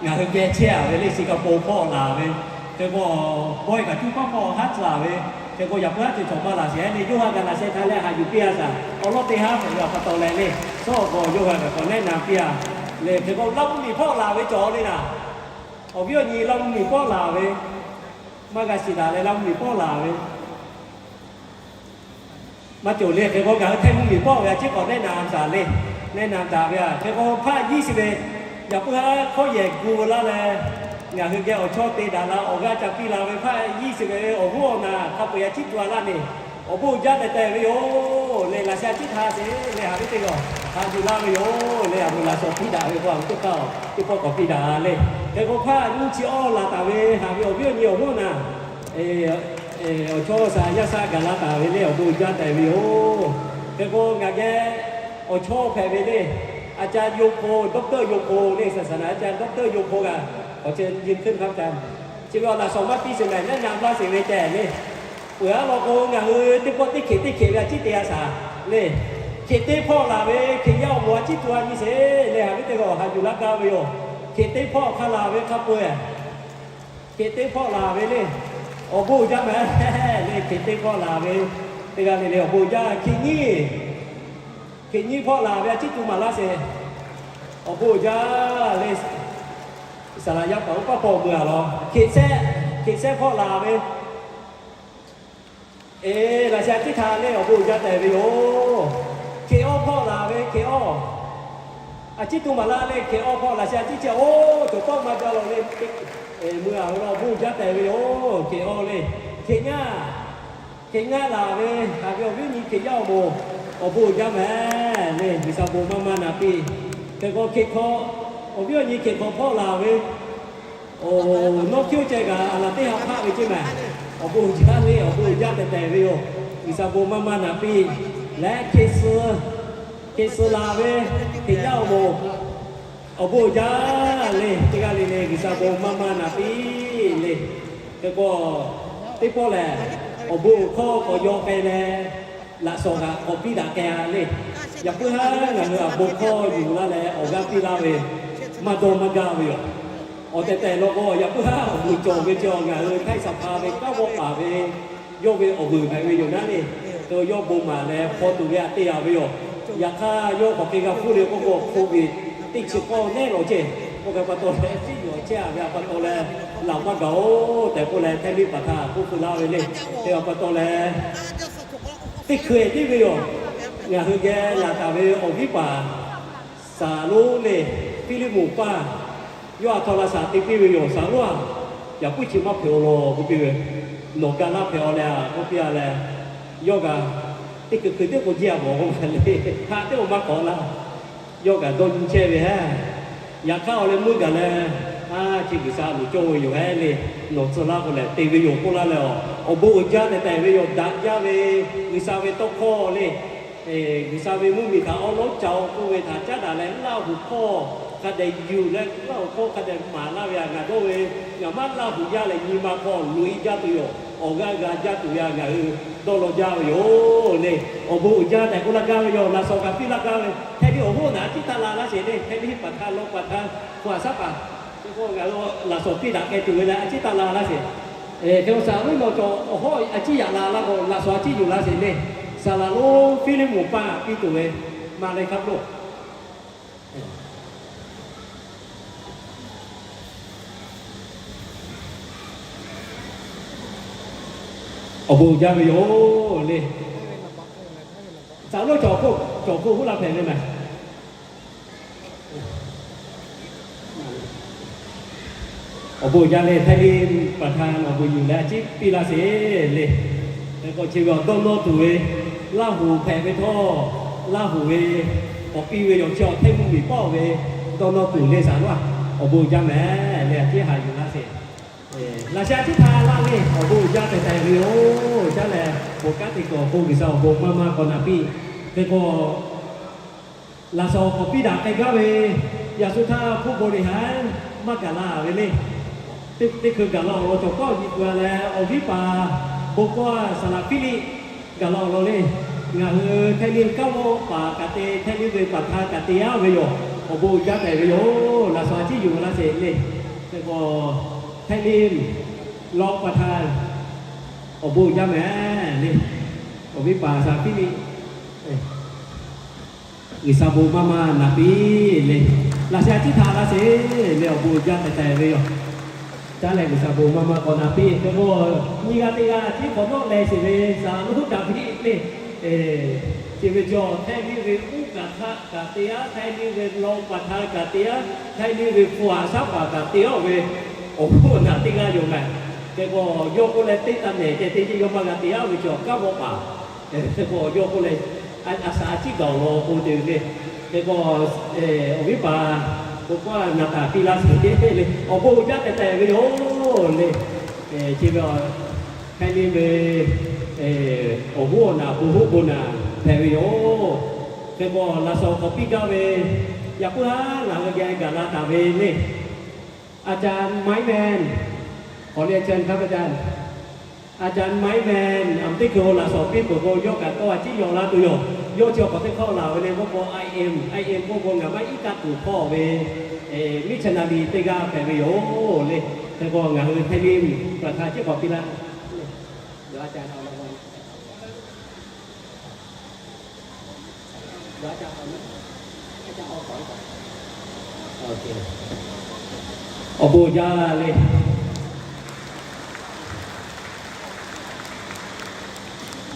Ngaˬ hui geh chehˇ a ve le, Singapore hpawˇ laˬ ve. Hk'e k'o, bawehˇ kaꞈ cuˇ paˉ hpawˇ haˉ tcuh a ve. Hk'e k'o, yaꞈ puiˉ haˉ ceuˬ cawˬ maˇ laˬ sheˍ le, yawˇ hui gaˬ laꞈ sheh htaˇ leh haꞈ yuˬ piˇ a shaˍ. Awˬ lawˉ teˇ haˉ hpehꞈ ve awˬ pa taw leh le, sawˉ awˬ k'aw yawˇ hui gaˬ k'awꞈ nehˉ na piˇ a. Le hk'e k'o, Laˇ huˍ miˬ hpawˇ laˬ ve cawˬ le naˍ. Awˬ viˉ awˬ nyi Laˇ huˍ miˬ hpawˇ laˬ ve, maˇ g'a shiˍ daꞈ leh Laˇ huˍ miˬ hpawˇ laˬ ve maˇ cawˬ le. Hk'e k'o, ngaˬ hui Htaiˇ mvuhˇ miˬ hpawˇ ve a ciˉ k'awꞈ nehˉ na daꞈ le, nehˉ na daꞈ ve a. Hk'e k'o, hpaˆ nyiˇ shiˍ ve, yaꞈ puiˉ haˉ hkawˇ yehˬ gu laˇ leh, ngaˬ hui geh awˬ chawˇ te daꞈ la awˬ g'aˇ ca piˇ la ve hpaˆ nyiˇ shiˍ ve awˬ hoˉ awˬ naˍ hk'a peu-eˬ a ciˉ tu a laˇ ne. Awˬ bon uiˍ jaˇ tehꞈ tehꞈ ve yoˬ le. Laꞈ sheh a ciˉ htaˇ sheˍ le, haꞈ ve teˇ g'aˇ haꞈ yuˬ laˇ ve yoˬ le. Aˬ moˍ laꞈ sheh piˇ daꞈ ve k'o, aˬ moˍ teˇ hpaˍ teˇ pawˆ k'awꞈ piˇ daꞈ le. Hk'e k'o, hpaˆ nyiˇ chi awˇ laˬ taˍ ve haꞈ ve awˬ viˉ awˬ nyi awˬ hoˉ awˬ naˍ, awˬ chawˇ shaˍ yaˇ shaˆ gaˬ la taˍ ve le. Awˬ bon uiˍ jaˇ tehꞈ ve yoˬ. Hk'e k'o, ngaˬ geh awˬ chawˇ hpehꞈ ve le, อาจารย์ Yoˇ Hpo, Doctor Yoˇ Hpo le, ศาสนาอาจารย์ Doctor Yoˇ Hpo kaꞈ, awˬ ceh nyi hkuiˉ hk'a ca, chi ve awˬ laꞈ shawˍ maˇ piˇ sheˍ mehˍ, nehˉ na laˇ sheˍ ve ceh le. Peuˬ aˉ law k'o, ngaˬ hui teˇ pawˆ teˇ hkeꞈ teˇ hkeꞈ ve a ciˉ te a shaˍ le. Hkeꞈ teˇ hpawˇ laˬ ve Hkriꞈ yaˇ awˬ moˍ a ciˉ tu a nyi sheˍ le, haꞈ ve teˇ g'aˇ haꞈ yuˬ laˇ gaˇ ve yoˬ. Hkeꞈ teˇ hpawˇ hk'a laˬ ve hk'a peu-eˬ, hkeꞈ teˇ hpawˇ laˬ ve le. Awˬ bon uiˍ jaˇ mehˍ le, hkeꞈ teˇ hpawˇ laˬ ve teˇ g'aˇ le le, awˬ bon uiˍ jaˇ. Hkeꞈ nyiˇ, hkeꞈ nyiˇ hpawˇ laˬ ve a ciˉ tu maˍ laˇ sheˍ. Awˬ bon uiˍ jaˇ le. Saˍ laꞈ yaˇ paˍ oˇ paˇ paw mui a law, hkeꞈ shehˆ, hkeꞈ shehˆ hpawˇ laˬ ve. Eˬ, laꞈ sheh a ciˉ htaˇ le, awˬ bon uiˍ jaˇ tehꞈ ve yoˬ. Hkeꞈ awˇ hpawˇ laˬ ve, hkeꞈ awˇ. A ciˉ tu maˍ laˇ le, hkeꞈ awˇ hpawˇ laꞈ sheh a ciˉ chehˇ-oˬ, cawˬ tawˆ maˇ jaˇ law le. Mui a law awˬ bon uiˍ jaˇ tehꞈ ve yoˬ, hkeꞈ awˇ le. Hkeꞈ ngaˇ, hkeꞈ ngaˇ laˬ ve, haꞈ ve awˬ viˉ awˬ nyi Hkriꞈ yaˇ awˬ moˍ, awˬ bon uiˍ jaˇ mehˍ le. G'uiˬsha bon maˇ maˇ naꞈ piˇ. Hk'e k'o, hkeꞈ hk'awꞈ, awˬ viˉ awˬ nyi hkeꞈ hk'awꞈ hpawˇ laˬ ve, nawˇ hkiˇ oˇ ceh kaꞈ a laˬ teˇ ha hpaˆ ve ceˇ mehˍ. Awˬ bon uiˍ jaˇ le, awˬ bon uiˍ jaˇ tehꞈ tehꞈ ve yoˬ. G'uiˬsha bon maˇ maˇ naꞈ piˇ. Leh hkeꞈ suh, hkeꞈ suh laˬ ve Hkriꞈ yaˇ awˬ moˍ, awˬ bon uiˍ jaˇ le. Teˇ g'aˇ le le, G'uiˬsha bon maˇ maˇ naꞈ piˇ le. Hk'e k'o, teˇ pawˆ lehˬ, awˬ bon uiˍ hkawˇ k'awꞈ yaw k'ai leh, laꞈ shawˍ kaꞈ k'awꞈ piˇ daꞈ k'ai a le. Yaꞈ puiˉ haˉ ngaˬ hui a bon hkawˇ yuˬ laˇ leh awˬ g'aˇ piˇ laˇ ve, maˇ dawˇ maˇ gaˇ ve yoˬ. Awˬ tehˬ tehˬ law k'o, yaꞈ puiˉ haˉ awˬ vuiˬ cawˬ ve chi ngaˬ hui Htaiˇ saˍ hpaˇ ve kanˉ g'awˇ paˍ ve yawˇ ve awˬ vuiˬ hpehꞈ ve yoˬ naˉ le. Hk'e yawˇ bon maˍ leh hpaw tuˬ ve aꞈ te a ve yoˬ. Yaꞈ hk'aˇ, yawˇ k'awꞈ hk'e g'a hpuˇ le k'oˆ k'o, hk'oˆ ve teˇ chi k'awˇ nehˉ lawˬ ceh, k'oˆ kaꞈ pa taw leh, teˇ yawˬ chehˇ a ve a pa taw leh, laˬ maˇ gaˬ-oˬ tehꞈ k'oˆ leh, Htaiˇ miˇ paˍ htaꞈ k'oˆ pui laˇ ve le. Hk'e a pa taw leh, teˇ hkui tiˉ ve yoˬ. Ngaˬ hui geh laˬ taˍ ve awˬ viˉ paˍ Saˍ lonˉ le, Hpiˇliˇmonˍ paˇ, yawˇ a htaw la shaˍ te piˇ ve yoˬ. Saˍ lonˉ-aˬ, yaꞈ puiˉ chi maˇ hpehꞈ-aw law k'oˆ piˇ ve, nawˬ ga laˇ hpehꞈ-aw leh a k'oˆ piˇ a leh, yawˇ kaꞈ teˇ hkui hkui teˇ k'o jiˇ a bawˬ k'oˆ ma le, hk'aˬ teˇ k'o maˇ k'awꞈ laˇ. Yawˇ kaꞈ dawˇ nyi chehˇ ve heˉ. Yaꞈ hk'aˇ awˬ leh meuˇ gaˬ leh, a, chi G'uiˬsha loˍ cawˇ ve yoˬ heˉ le, nawˬ tcuh laˇ k'o lehˬ te ve yoˬ k'oˆ laˇ leh, a, awˬ bon uiˍ jaˇ tehꞈ tehꞈ ve yoˬ. Daꞈ jaˇ ve G'uiˬsha ve tawˇ hkawˇ le. G'uiˬsha ve mvuhˇmiˬ htaꞈ awˉ lawˉ ca-o k'oˆ ve htaꞈ caˉ daꞈ leh, Laˇhuˍ hkawˇ hk'a dehꞈ yuˬ leh, Laˇhuˍ hkawˇ hk'a dehꞈ maˍ laˇ ve a ngaˬ dawˇ ve, ngaˬ maˇ Laˇhuˍ jaˇ leh nyi ma hk'aw loꞈ-e jaˇ tuˬ yoˬ. Awˬ g'aˇ g'a jaˇ tuˬ ve a ngaˬ hui dawˇ law jaˇ ve yoˬ le. Awˬ bon uiˍ jaˇ tehꞈ k'oˆ laˇ gaˇ ve yoˬ. Laꞈ shawˍ kaꞈ piˇ laˇ gaˇ ve, Htaiˇ miˇ awˬ hoˉ naˬ a ciˉ taˇ la laˇ sheˍ le. Htaiˇ miˇ paˍ htaˇ law paˍ htaˇ hpu a shaˉ paˍ, ngaˬ hui laꞈ shawˍ piˇ daꞈ k'ai tuˬ ve leh a ciˉ taˇ la laˇ sheˍ. Hk'e k'o, Saˍ lonˉ nawˬ cawˬ awˬ hawˉ a ciˉ yaꞈ la laˇ k'o, laꞈ shawˍ a ciˉ yuˬ laˇ sheˍ le. Saˍ laꞈ lonˉ Hpiˇliˇmonˍ paˇ piˇ tuˬ ve, maˍ leh hk'a lo awˬ bon jaˇ ve yoˬ le. Saˍ lonˉ cawˬ hk'oˆ, cawˬ hk'oˆ huˉ la hpehꞈ ve mehˬ. Awˬ bon jaˇ le, Htaiˇ miˇ paˍ htaˇ awˬ bon yuˬ leh a ciˉ piˇ laˇ sheˍ le. Hk'e k'o chi ve awˬ dawˇ nawˇ tuˬ ve, Laˇhuˍ hpehꞈ ve htawˇ, Laˇhuˍ ve k'awꞈ piˇ ve yoˬ. Chi awˬ Htaiˇ mvuhˇmiˬ pawˆ ve dawˇ nawˇ tuˬ le Saˍ lonˉ-aˬ, awˬ bon jaˇ mehˍ le, a ciˉ haꞈ yuˬ laˇ sheˍ. Laꞈ sheh a ciˉ htaˇ laˇ le, awˬ bon jaˇ tehꞈ tehꞈ ve yoˬ. Caˉ lehˬ, bon kanˉ te kuiˬ awˬ pon G'uiˬsha awˬ bon maˇ maˇ k'awꞈ naꞈ piˇ. Hk'e k'o, laꞈ shawˍ k'awꞈ piˇ daꞈ k'ai gaˇ ve, yaꞈ shu htaˇ hpuˇ bon le haˉ maˇ gaˬ la ve le. Teˇ hkui gaˬ la awˬ lawn cawˬ kawˆ nyi peuˬ a leh, awˬ viˉ paˍ bon kawˆ a Saˍ laꞈ Hpiˇliˆ gaˬ la awˬ lawn le. Ngaˬ hui Htaiˇ miˇ kanˉ g'awˇ paˍ kaꞈ te, Htaiˇ miˇ ve paˍ htaˇ kaꞈ te aˉ ve yoˬ. Awˬ bon uiˍ jaˇ tehꞈ ve yoˬ. Laꞈ shawnˍ a ciˉ yuˬ la sheˍ le. Hk'e k'o, Htaiˇ Limˇ lawꞈ pa htaˇ awˬ bon uiˍ jaˇ mehˍ le. Awˬ viˉ paˍ shaˍ piˉ liˇ G'uiˬsha bon maˇ maˇ naˍ piˇ le. Laꞈ shawnˍ a ciˉ htaꞈ la sheˍ le. Awˬ bon uiˍ jaˇ tehꞈ tehꞈ ve yoˬ. Caˉ leh G'uiˬsha bon maˇ maˇ k'awꞈ naˍ piˇ. Hk'e k'o, nyiˇ g'aˇ teˇ g'aˇ a ciˉ hk'awꞈ nawˉ leh sheˍ ve shaˍ lonˉ taˍ piˇ le. Chi ve chaw Htaiˇ Limˇ ve uˉ kaꞈ htaˆ kaꞈ te aˉ, Htaiˇ Limˇ ve lawꞈ pa htaˇ kaꞈ te aˉ, Htaiˇ Limˇ ve hpu haꞈ shaˉ paˍ kaꞈ te aˉ ve awˬ bon naˍ teˇ g'aˇ yoˬ mehˍ. Hk'e k'o, yawˇ k'oˆ leh teˇ taˇ mehˍ ceh te ce yawˇ maˇ g'a te aˉ ve chaw kanˉ mawˇ paˍ Hk'e k'o, yawˇ k'oˆ leh, a shaˍ a ciˉ gaˬ awˬ lawn k'o te ve le. Hk'e k'o, awˬ viˉ paˍ k'o k'oˆ naˍ taˍ piˇ laˇ sheˍ le. Awˬ bon uiˍ jaˇ tehꞈ tehꞈ ve yoˬ le. Chi ve Htaiˇ Limˇ ve awˬ hoˉ awˬ naˍ, bon hoˉ bon naˍ hpehꞈ ve yoˬ. Hk'e k'o, laꞈ shawnˍ k'awꞈ piˇ gaˇ ve, yaꞈ puiˉ haˉ ngaˬ hui geh gaˬ la taˍ ve le. อาจารย์ Mike Man ขอเรียนเชิญครับ อาจารย์ อาจารย์ Mike Man, a teˇ hkui laꞈ shawnˍ piˇ peuˬ k'o, yawˇ kaꞈ tawˇ a ciˉ yaw laˇ tuˬ yoˬ. Yawˇ chi awˬ hk'awꞈ teˇ hkawˇ laˬ ve le k'oˆ k'o, I M, I M k'oˆ k'o ngaˬ maˇ iˉ kaˆ tuˬ hpawˇ ve miˇ chanaˇ liˇ teˇ g'aˇ hpehꞈ ve yoˬ le. Hk'e k'o, ngaˬ hui Htaiˇ Limˇ ประธาน ciˉ k'awꞈ piˇ laˇ. Awˬ bon jaˇ le.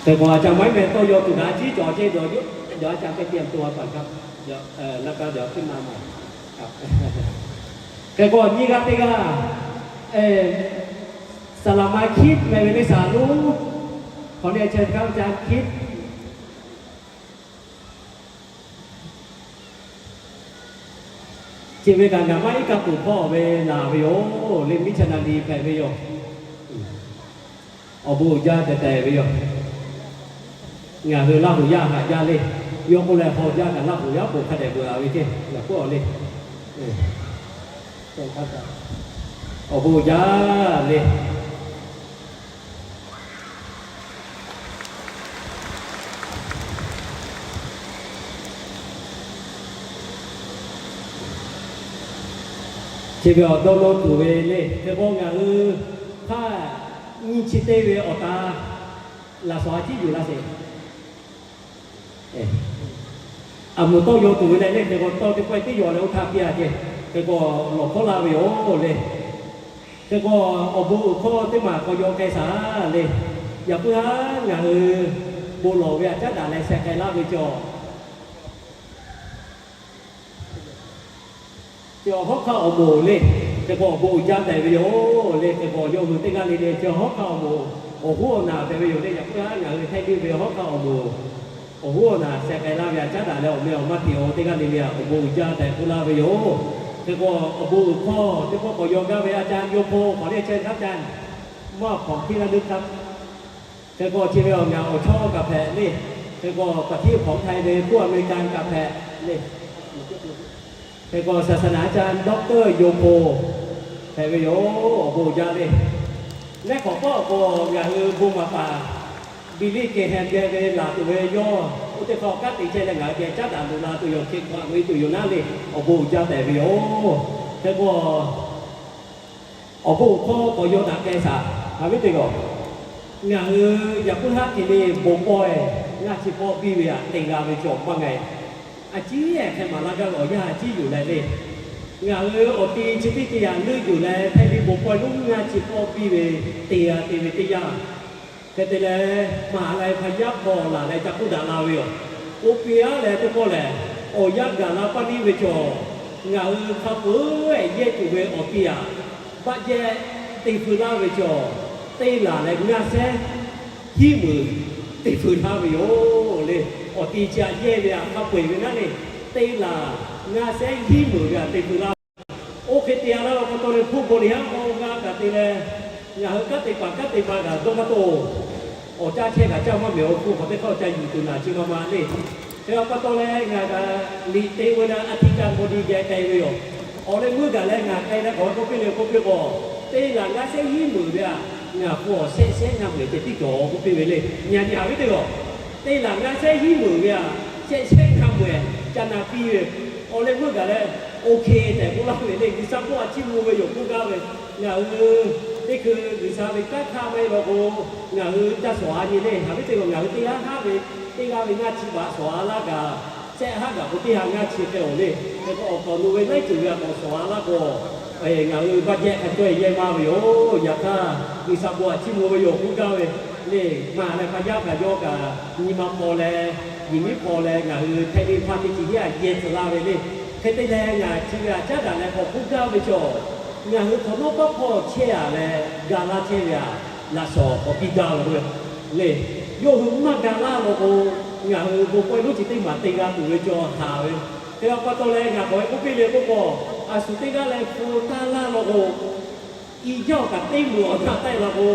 Hk'e k'o, อาจารย์ Mike Man tawˇ yaw tuˬ kaꞈ a ciˉ cawˬ ceh dawˬ yoˬ. เดี๋ยวอาจารย์ไปเตรียมตัวก่อนครับ เดี๋ยวเอ่อแล้วก็เดี๋ยวขึ้นมาใหม่ครับ Hk'e k'o, nyiˇ g'aˇ teˇ g'aˇ, saˍ laˍ ma Hkiˉ meh ve le, saˍ lonˉ, ขอเรียนเชิญครับ อาจารย์ Hkiˉ. Chi ve kaꞈ ngaˬ maˇ iˉ kaˆ tuˬ hpawˇ ve naˍ ve yoˬ le, miˇ chanaˇ liˇ hpehꞈ ve yoˬ. Awˬ bon uiˍ jaˇ tehꞈ tehꞈ ve yoˬ. Ngaˬ hui Laˇ huˍ yaˇ haꞈ jaˇ le. Yawˇ k'oˆ leh, haw jaˇ kaꞈ Laˇ huˍ yaˇ k'o hk'a dehꞈ beuꞈ a ve ceh, ngaˬ k'oˆ a le. Awˬ bon uiˍ jaˇ le. Chi ve awˬ dawˇ nawˇ tuˬ ve le. Hk'e k'o, ngaˬ hui hk'aˇ nyi chi teˇ ve awˬ ta laꞈ shawnˍ a ciˉ yuˬ laˇ sheˍ. A moˍ tawˇ yaw tuˬ ve leh le, hk'e k'o, tawˇ teˇ pawehˇ teˇ yaw leh oˇ htaˇ piˇ a ceh. Hk'e k'o, lawˬ hkawˉ laˇ ve yoˬ le. Hk'e k'o, awˬ bon uiˍ hkawˇ teˇ maˬ k'awꞈ yaw k'ai shaˍ le. Yaꞈ puiˉ haˉ ngaˬ hui bon lawˬ ve htaꞈ caˉ daꞈ leh sheh k'ai laˇ ve cawˬ. Chi awˬ hawˉ hk'aˇ awˬ moˍ le. Hk'e k'o, awˬ bon uiˍ jaˇ tehꞈ ve yoˬ le. Hk'e k'o, yawˇ hui teˇ g'aˇ le le, chi awˬ hawˉ hk'aˇ awˬ moˍ awˬ hoˉ awˬ naˬ hpehꞈ ve yoˬ le. Yaꞈ puiˉ haˉ ngaˬ hui Htaiˇ Limˇ ve awˬ hawˉ hk'aˇ awˬ moˍ awˬ hoˉ awˬ naˬ sheh k'ai laˇ ve htaꞈ caˉ daꞈ leh, awˬ meh awˬ maˇ hteꞈ-o teˇ g'aˇ le le, awˬ bon uiˍ jaˇ tehꞈ k'oˆ laˇ ve yoˬ. Hk'e k'o, awˬ bon uiˍ hkawˇ teˇ pawˆ k'awꞈ yaw gaˇ ve อาจารย์ Yoˇ Hpo ขอเรียนเชิญครับ อาจารย์ มอบของที่ระลึกครับ Hk'e k'o, chi ve awˬ ngaˬ awˬ chawˇ kaꞈ hpehꞈ le. Hk'e k'o, ประเทศของไทย ve พวกอเมริกัน kaꞈ hpehꞈ le. Hk'e k'o, ศาสนาจารย์ ดอกเตอร์ Yoˇ Hpo hpehꞈ ve yoˬ. Awˬ bon uiˍ jaˇ le. Lehˉ hk'awꞈ pawˆ awˬ k'o, ngaˬ hui bon maˍ paˍ Billy Graham geh ve laˬ tuˬ ve yawˇ oˇ teˇ hk'aˇ kanˉ te chehˇ leh ngaˬ hui geh caˉ daꞈ loꞈ la tuˬ yoˬ. Hk'e k'o, a ve tuˬ yoˬ naˉ le. Awˬ bon uiˍ jaˇ tehꞈ ve yoˬ. Hk'e k'o, awˬ bon uiˍ hkawˇ k'awꞈ yaw daꞈ k'ai shaˍ. Haꞈ viˉ teˇ g'aˇ, ngaˬ hui yaꞈ puiˉ haˉ hk'e le bon pawehˇ ngaˇ chi pawˆ piˇ ve htaꞈ te g'a ve cawˬ maˇ g'a. A ciˉ hk'e maˍ laˇ gaˇ ve awˬ yanˇ a ciˉ yuˬ leh le. Ngaˬ hui awˬ ti chi teˇ ceuˬ yaꞈ leuˆ yuˬ leh, Htaiˇ Limˇ bon pawehˇ lonˉ ngaˇ chi pawˆ piˇ ve te g'a te ve teˇ yanˇ, hk'e te leh, มหาลัยพยัคฆ์ hk'aw laˬ leh ca k'oˆ daꞈ la ve yoˬ. K'oˆ piˇ aˉ leh teˇ pawˆ lehˬ, awˬ yanˇ gaˬ la paˇ neˇ ve cawˬ, ngaˬ hui hk'a peu-eˬ yehˇ tuˬ ve awˬ ti aꞈ, baˆ jehˇ te feu laˇ ve cawˬ, teˇ laˬ leh ngaˇ sehˉ hiˉ meunˍ te feu laˇ ve yoˬ le. Awˬ ti chi aꞈ yehˇ ve aꞈ hk'a peu-eˬ ve naˉ le, teˇ laˬ ngaˇ sehˉ hiˉ meunˍ ve aꞈ te feu laˇ ve. Oˇ hk'e te a laˇ ve pa taw leh, hpu bon liꞈ haˉ k'aw g'a kaꞈ te leh, ngaˬ hui kanˉ te paˍ kanˉ te paˍ kaꞈ dawˇ maˇ taw. Awˬ caˇ chehˇ kaꞈ caˇ maˇ mehˍ, awˬ hpu hk'aw teˇ hk'aˇ ca yuˬ tuˬ naˬ chi ma ma le. Hk'e pa taw leh, ngaˬ kaꞈ liꞈ te ve leh a htiˇ ca hpaw di geh k'ai ve yoˬ. Awˬ leh meuˇ gaˬ leh ngaˬ k'ai leh k'awꞈ k'oˆ piˇ le k'oˆ piˇ k'o, teˇ laˬ ngaˇ sehˉ hiˉ meunˍ ve aꞈ, ngaˬ hpu awˬ shehˆ sehˉ ngaˇ meunˍ ceh tiˉ cawˬ k'oˆ piˇ ve le. Nyi a nyi haꞈ viˉ teˇ g'aˇ, teˇ laˬ ngaˇ sehˉ hiˉ meunˍ ve aꞈ, shehˆ sehˉ ngaˇ meunˍ ca na piˇ ve, Awˬ leh meuˇ gaˬ leh, OK tehꞈ k'oˆ laˇ ve le. G'uiˬsha k'oˆ a ciˉ mvuh ve yoˬ k'oˆ gaˇ ve, ngaˬ hui teˇ hkui G'uiˬsha ve kanˉ hk'aˇ maˇ heˆ law k'o, ngaˬ hui ca shawˍ a nyi le. Haꞈ ve teˇ k'o ngaˬ hui teˇ g'aˇ haˉ ve, teˇ g'aˇ ve ngaˇ chi baꞈ shawˍ a laˇ gaˬ, shehˆ haˉ gaˬ k'o teˇ ha ngaˇ chi hk'e awˬ le. Hk'e k'o awˬ k'awꞈ nawˬ ve laiˉ ceuˬ ve a k'awꞈ shawˍ a laˇ k'o, ngaˬ hui vaˇ jehˇ hk'a cawˇ e yehˇ maˇ ve yoˬ. Yaꞈ hk'aˇ G'uiˬsha bon a ciˉ mvuh ve yoˬ k'oˆ gaˇ ve le. Maˇ leh hk'a yaˇ kaꞈ yawˇ kaꞈ nyi ma hpaw leh, nyi miˉ hpaw leh ngaˬ hui hpehꞈ ve hpaˇ teˇ ceuˬ hiˉ a yehˇ tcuh laˇ ve le. Hk'e te leh ngaˬ chi ve a caˉ daꞈ leh k'awꞈ k'oˆ gaˇ ve chaw, ngaˬ hui hk'awꞈ nawˉ paˉ hpawˇ chehˇ a leh ga laˇ chehˇ ve a, laꞈ shawˍ k'awꞈ piˇ gaˇ ve le. Yawˇ hui maˇ ga laˇ law k'o, ngaˬ hui bon pawehˇ lonˉ chi teˇ maˬ te g'a tuˬ ve cawˬ haˍ ve. Hk'e a pa taw leh ngaˬ k'awꞈ hk'e k'oˆ piˇ le k'oˆ k'o, a shu teˇ g'aˇ leh hpu taˇ laˇ law k'o, i jaˇ awˬ kaꞈ teˇ meuꞈ awˬ htaˇ taˆ e la k'o,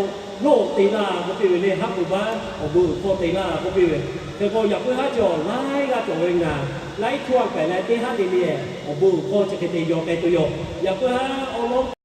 lawˇ te laˇ k'oˆ piˇ ve le. Haˉ pui baˆ awˬ bon uiˍ hkawˇ te laˇ k'oˆ piˇ ve. Hk'e k'o yaꞈ puiˉ haˉ cawˬ laiˉ g'aˇ cawˬ ve ngaˬ laiˉ hkawˇ a pehˍ leh teˇ haˉ le le awˬ bon uiˍ hkawˇ chi hk'e te yaw k'ai tuˬ yoˬ. Yaꞈ puiˉ haˉ awˬ lawn